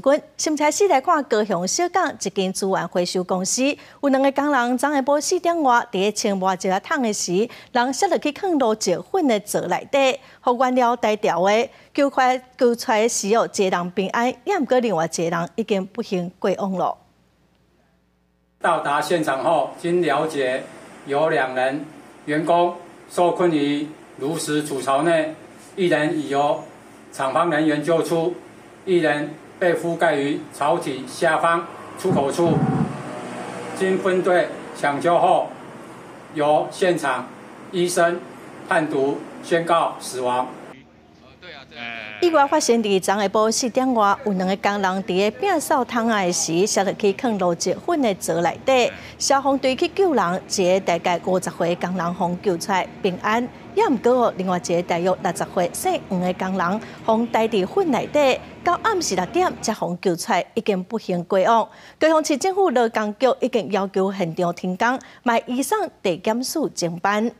阮先開始來看高雄小港一間資源回收公司，有兩个工人昨下晡4點外，佇咧清抹石仔桶的時，人摔落去囥蘆石粉的槽內底，予原料呆掉的，救出救出來時哦，一个人平安，也毋過另外一个人已經不幸過往咯。到達現場後，經了解有兩人員工受困於爐石儲槽內，一人已由廠方人員救出，一人被覆蓋於槽體下方出口處，經分隊搶救後，由現場醫生判讀宣告死亡。意外發生佇昨下晡4點外，有兩个工人佇咧摒掃桶仔的時，摔落去囥蘆石粉的槽內底。消防隊去救人，一个大概50歲工人予救出來平安，也毋過哦，另外一个大約60歲姓黃的工人，予呆佇粉內底，到暗時6點才予救出來，已經不幸過往。高雄市政府勞工局已經要求現場停工，嘛移送地檢署偵辦。